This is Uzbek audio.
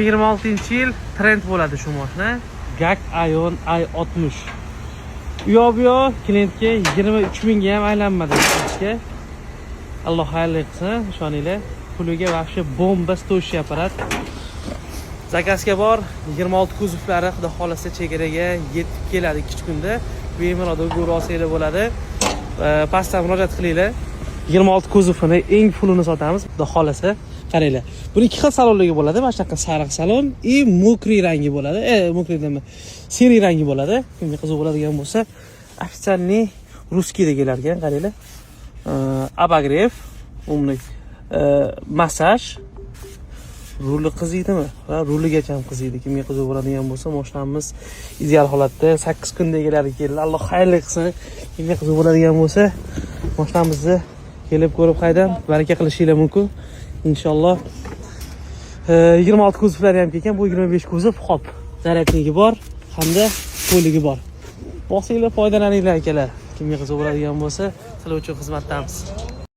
26-yil trend bo'ladi shu mashina. GAC Aion i60. U yoq bu yoq klientga 23 mingga ham aylanmadi hechga. Alloh xayrli qilsin, ishoninglar. Puliga вообще bomba стоящий apparat. Заказ ga bor, 26 kuzovlari xudo xohlasa chegaraga yetib keladi 2 kunda. Bemalol договор olsanglar bo'ladi. Pastdan murojaat qilinglar. 26 kuzovini eng pulini sotamiz, xudo xohlasa. Qaranglar. Buni ikki xil salonligi bo'ladi. Mana shunaqa sariq salon и мокрый rangi bo'ladi. Мокрый nima? Серый rangi bo'ladi. Kimga qiziq bo'ladigan bo'lsa, официальный русский da kelar ekan, qaranglar. Обогрев, умный massaj, ruli qiziydimi? Va ruligacha ham qiziydi. Kimga qiziq bo'ladigan bo'lsa, mashinamiz ideal holatda 8 kunda egalari keldi. Alloh xayrli qilsin. Kimga qiziq bo'ladigan bo'lsa, mashinamizni kelib ko'rib haydab, baraka qilishinglar mumkin. Inshaalloh. 26 kuzovlari ham kelgan. Bu 25 kuzov, hop. Зарядник i bor hamda qo'ligi bor. Bosinglar, foydalaninglar, akalar. Kimga qiziq bo'ladigan bo'lsa, sizlar uchun xizmatdamiz.